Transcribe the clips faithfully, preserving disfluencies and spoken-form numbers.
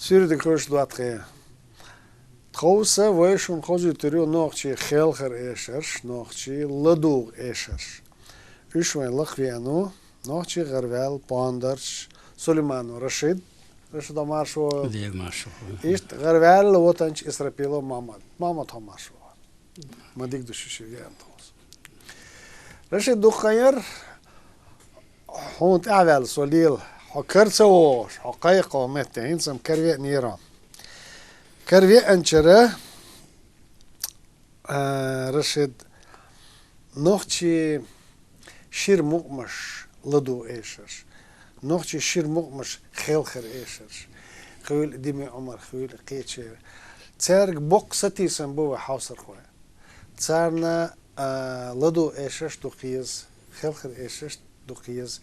Суьрдиг хӀуш доатхе. Тховса вай шун хозуьйтур ю нохчий хелхар эшарш, нохчий ладугӀ эшарш. Уьш вайн лакхвеану, нохчий гӀарваьл пондарч Сулейманов Рашид. Рашид, хьо маршо. Дел маршо. Иштта гӀарваьл вотанч Исрапилов Мамад. Мамад, хьо маршо. Ма диг ду шу ши веан тховса. Рашид, дукха хан яр, хьуна тӀаьхьаваьлла со лела, хьо кара ца вогӀуш, хьо кхайкхо метте, хӀинца-м каравеанера. Каравеанчара, а, Рашид, нохчий шира мукъамаш ладугӀ эшарш, нохчий шира мукъамаш хелхар эшарш, хуьлу Дими Ӏумар, хуьлу кхечера. Цаьрга боккха сатийсам бу вай хьовсархой. Царна, а, ладугӀ эшарш ду кхеза, хелхар эшарш ду кхеза.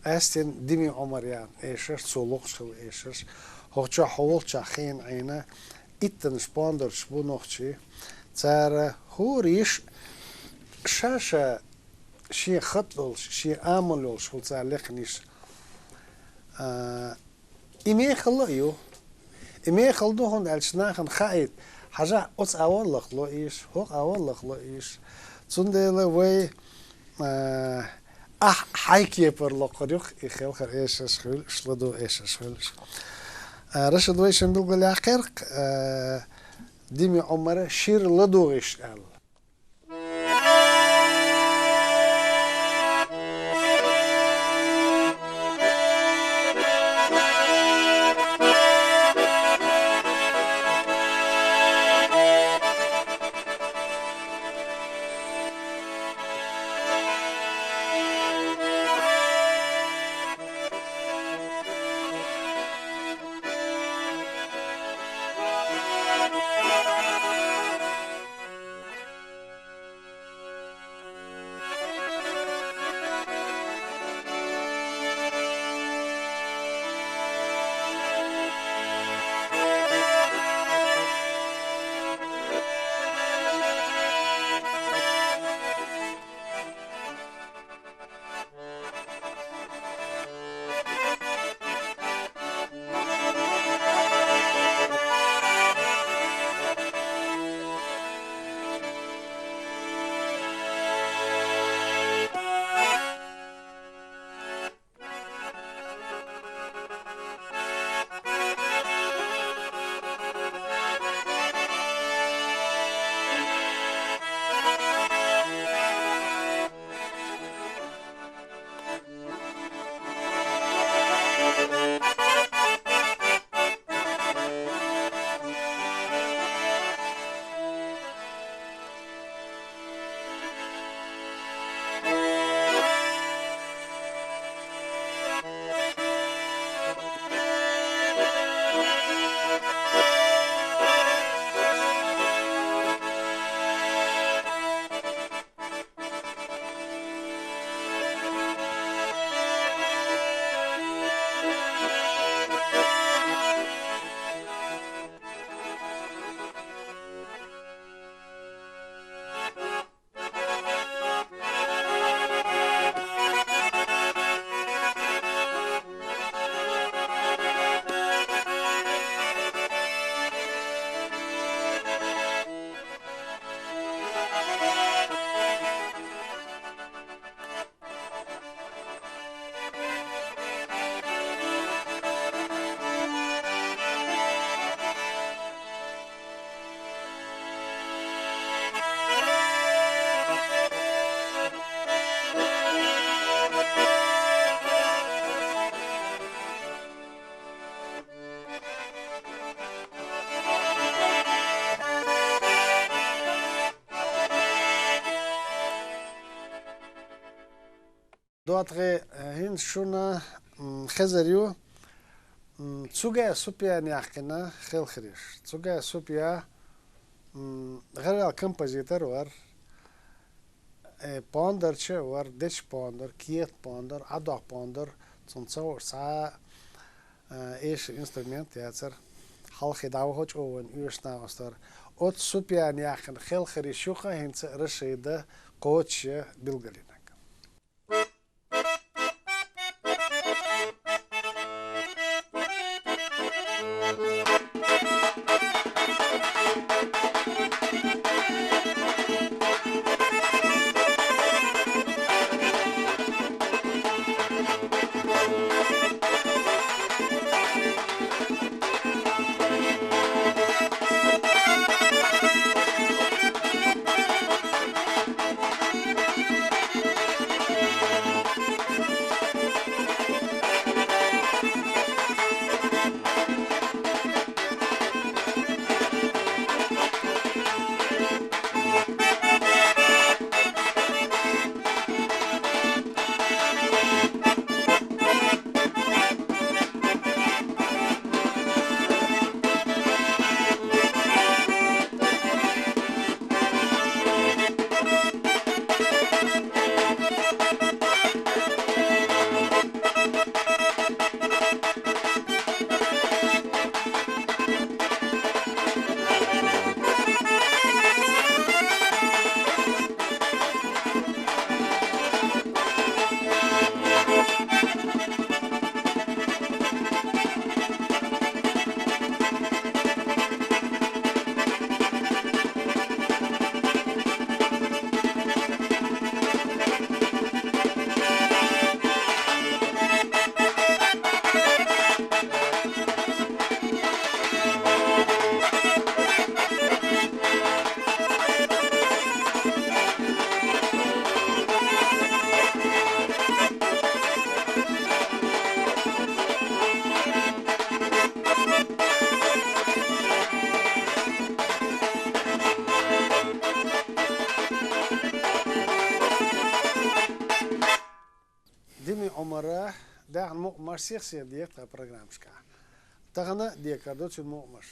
Къаьстина Дими Ӏумар ян эшарш, цо локхуш хила эшарш. ХӀокху чохь хьо волчохь хиъна Ӏийна, иттанаш пондарш бу нохчий. Цара хӀора йиш ша-ша шен хатӀ долуш, шен амал йолуш хуьлу цара лекхина йиш. А, И мехала а ю. И мехала ду, хӀунда аьлча нахана хаийта, хьажахь, оцу агӀор лакхало ийша, хӀокху агӀор лакхало ийша. Цундела вай, а, ахь хьайн кепара локхур ю-кх и хелхар эшарш хуьлуш, ладугӀ эшарш хуьлуш. А, Рашид, вай шина билгалъяьккхира-кх, а, Дими Ӏумара шира ладугӀ йиш аьлла. ДоьалгӀа, э, хӀинца шуна, м, хезар ю, м, Цугаев Супьяна яьккхина хелхарш. Цугаев Супья, м, гӀарваьлла композитор вара, э, пондарча вара, деча пондар, кета пондар, Ӏадох пондар, цунна ца хууш цхьа а, э, эшар инструмент яцара. Хьалхе дӀавахо чӀогӀа вайна оьшуш нах а стар. Оцу Супьяна яьккхина хелхарш ю-кх хӀинца Рашида кхочушъян билгалъян. Ӏумара даьхна мукъамаш сих-сиха дега тха программашка. Тахан декхар ду цуьнан мукъамаш.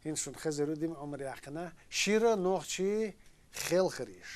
ХӀинца шуна хезар ю Дима Ӏумара яьккхина «Шира нохчийн хелхараш».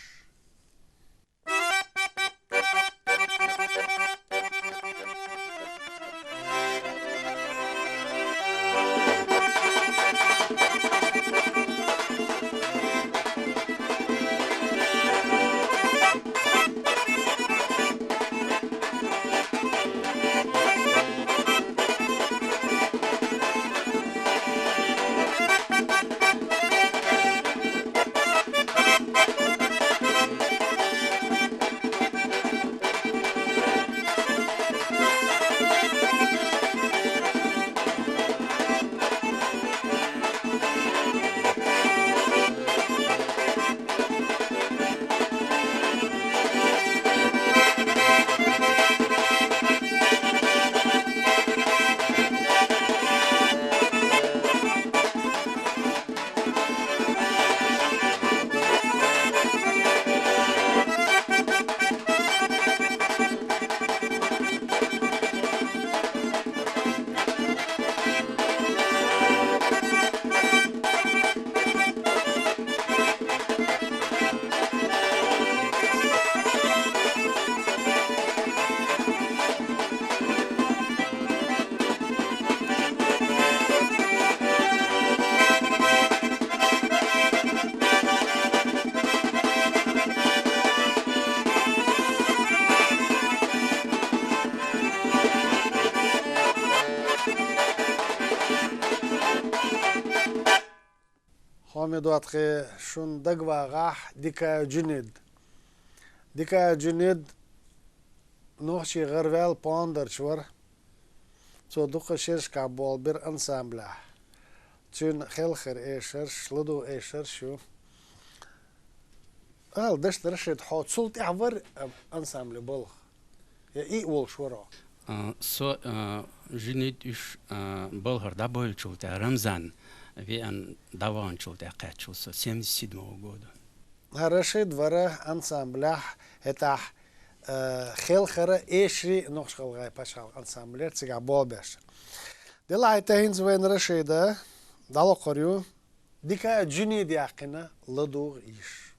Хьоме доттагӀий, шуна дагавагӀахь Дикаев Джунид. Дикаев Джунид нохчийн гӀараваьлла пондарч вара. Цо дукха шерашкахь болх бира ансамблехь. Цуьнан хелхаран эшарш, ладугӀу эшарш ю. Ала, Дашта Рашид, хьо цул тӀаьхьа вара ансамбле балха? Я и а волуш вара хьо? А, со, а, Джунид уьш, а, балхара дӀабевллачул тӀаьхьа, Рамзан веана дӀаваханчул тӀаьхьа кхаьчча ву со, семьдесят седьмого года. ХӀара Рашид вара ансамблехь хӀетахь, а, хелхаран эшарий, Нохч-ГӀалгӀайн пачхьалкхан ансамблера цигахь болх беш. Делахь а, тӀе хӀинца вайна Рашида дӀалокхур ю Дикаев Джунида яьккхина ладугӀу йиш.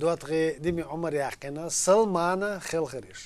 ДоатӀагӀеи Дими Ӏумара яьккхина «Салмана хелхареш».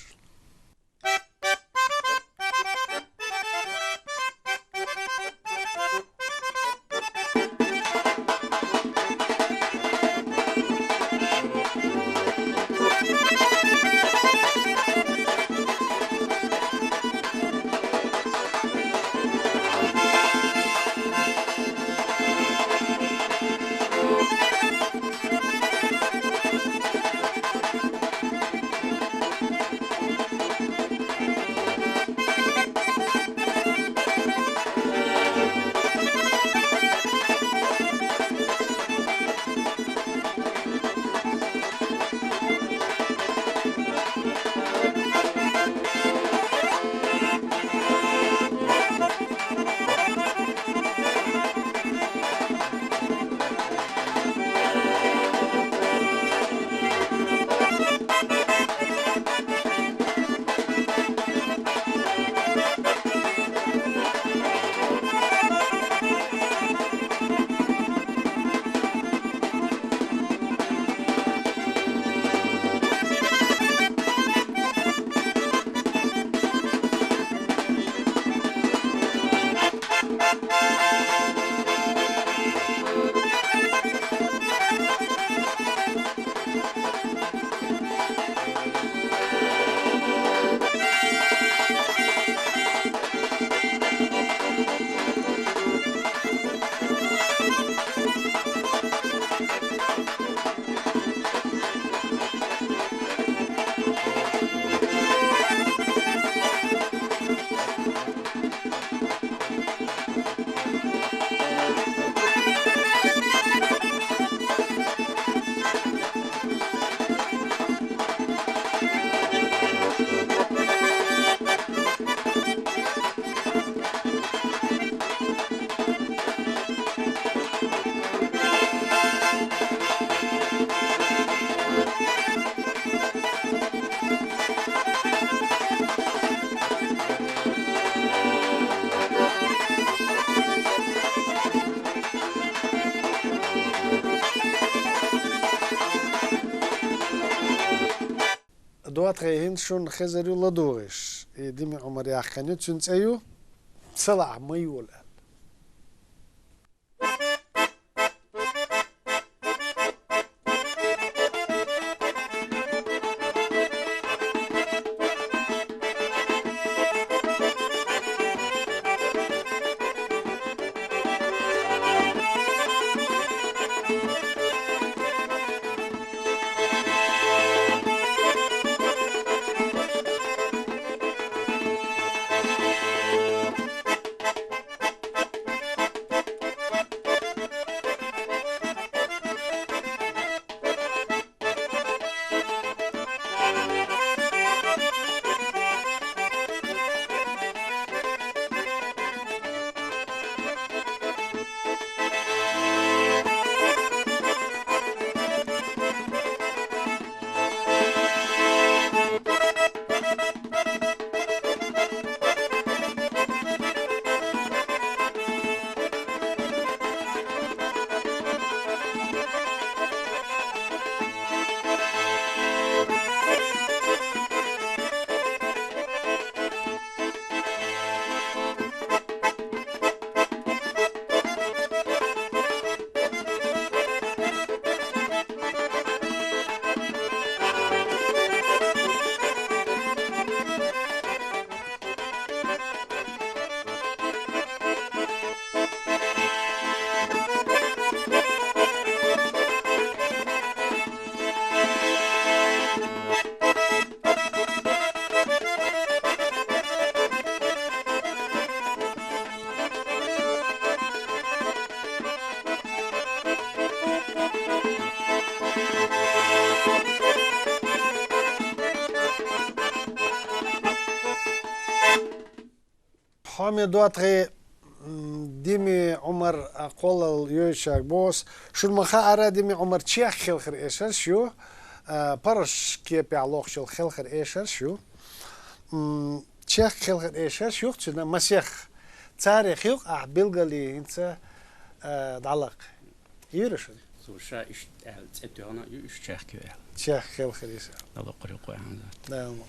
ДоатӀагӀе, хӀинца шуна хезар ю ладувгӀаш. Э, Дими Ӏумара яьккхина ю, цуьнан цӀе ю «Цала Ӏа ма йола» аьлла. Хьоме ДоатӀагӀе, м, Дими Ӏумар, а, кхоллал йовзачарга боху ас. Шуна ма-хаъара, Дими Ӏумар чехка хелхар эшарш ю, а, паргӀат кепехь лохуш йолу хелхар эшарш ю. М, чехка хелхар эшарш ю-кх цуьнан масех. Царах ю-кх ахь билггал хӀинца, а, дӀалаккха. Йийр ю шуна? Ду ша иштта аьлла цӀе тоьхна ю, уьш чехка ю аьлла. Чехка хила хир иза. Дала кхури кхоьхьан зат. Дала.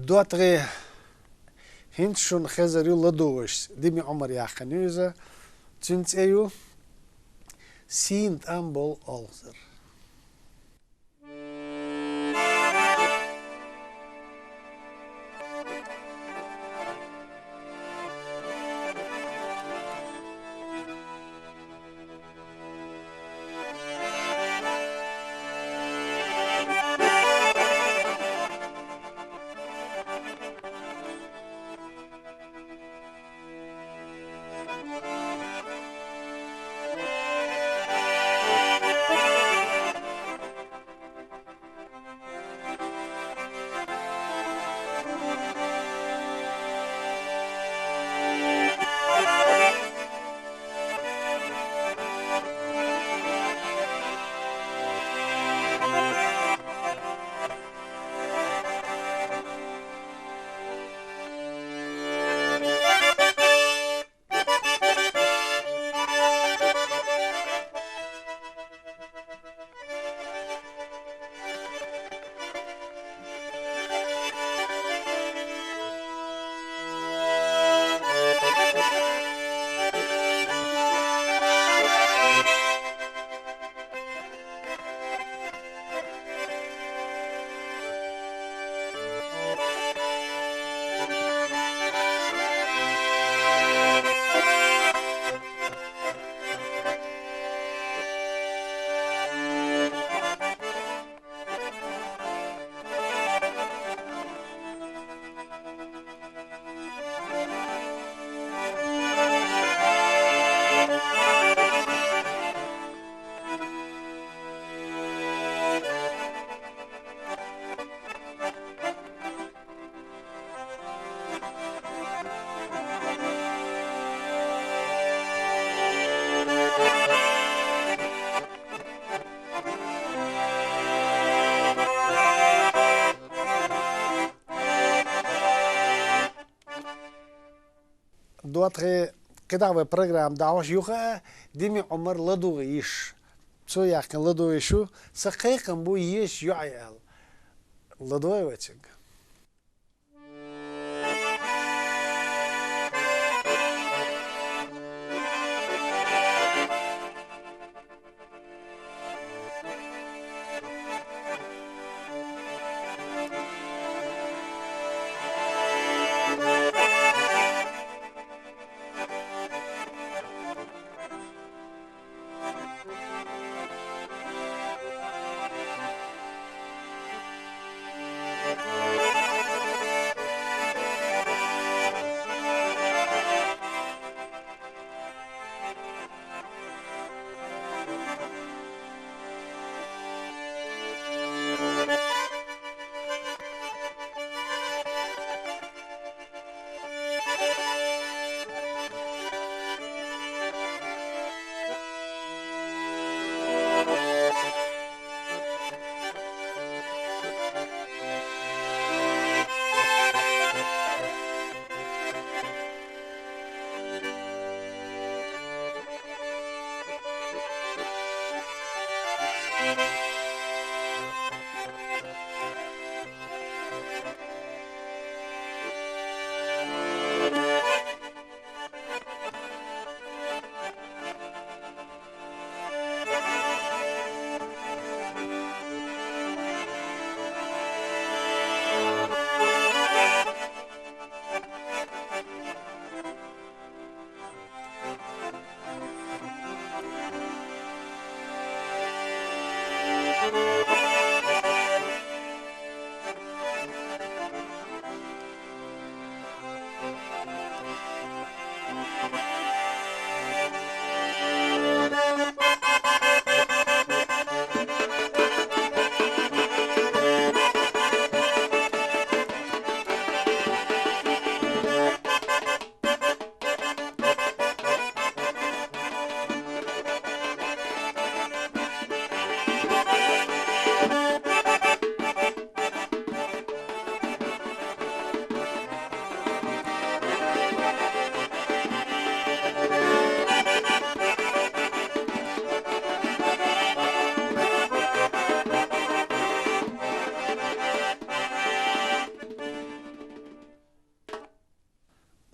ДоттагӀий, хӀинца шуна хезар ю ладувгӀаш, Дими Ӏумара яьккхина ю иза. Цуьнан цӀе ю «Сийна тӀам болу олхазар». ДоттагӀий, кхидӀа вай программа дӀахьош, юха а Дими Ӏумар ладувгӀа йиш. Цо яьккхина ладувгӀа йиш ю, сан кхайкхам бу езаш йоӀе аьлла. ЛадувгӀий вай цуьнга.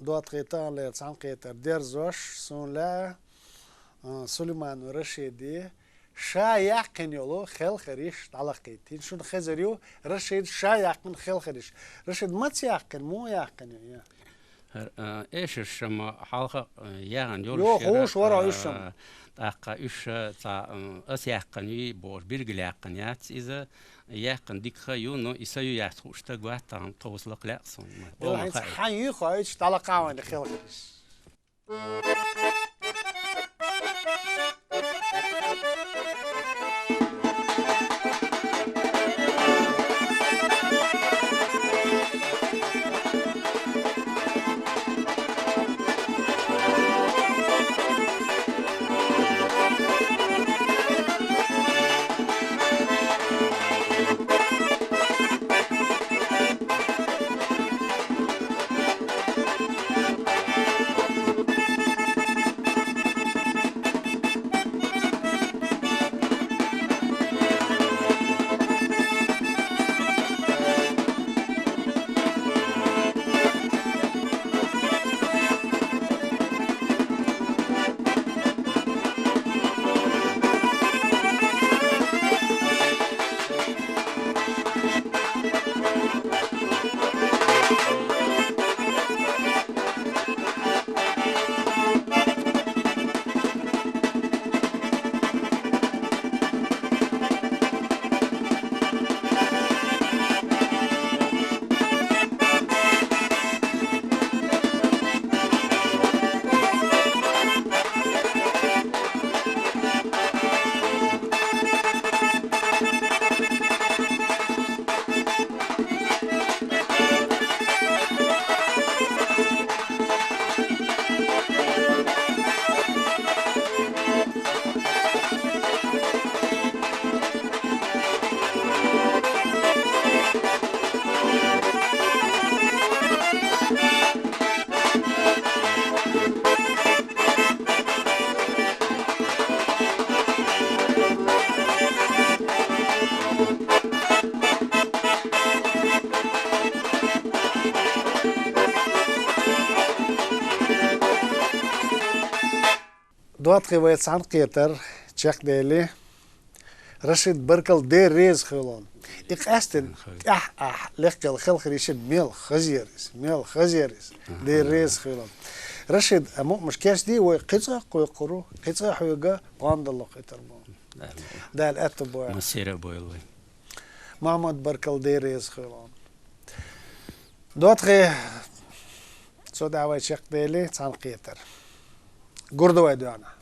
Доатхе, таханлера цхьаьнакхетар дерзош, суна лаьа, а, Сулейманов Рашида ша яьккхина йолу хелхариш дӀалахкхийта. ХӀинца шуна хезар ю Рашида ша яьккхина хелхариш. Рашид, маца яьккхина, муха яьккхина ю? ХӀара, а, эшарш-м хьалха, а, яьхна йолуш яра, хууш вара уьш-м. А, тӀаккха уьш, а, цхьа, а, ас яьккхина юй бохуш, билгалъяьккхина яц иза, яьккхина дика хан ю, но и сан ю яц хууш стаг вац тахана, тховса лакха лаьа суна. Ма, хӀинца хьан юй хоуьйтуш дӀалакха вайна хелхариш. Доатхе, вай цхьаьнакхетар чекхдели. Рашид, баркалла, Дела реза хуьлда хьуна. И къаьстина тӀаьхьа ахь лекха йолу хелхариш мел хаза яра иза, мел хаза яра иза. Дела реза хуьлда хьуна. Рашид, а, мукъамаш кечдий, вай кхин цкъа а кхойкхур ву, кхин цкъа а хьоьга къондалла хетар бу. Дала аьтто бойла. Массера а бойла вай. Махьмуд, баркалла, Дела реза хуьлда хьуна. Доатхе, цо дӀа вай чекхдели цхьаьнакхетар. Гур ду вай доьхна.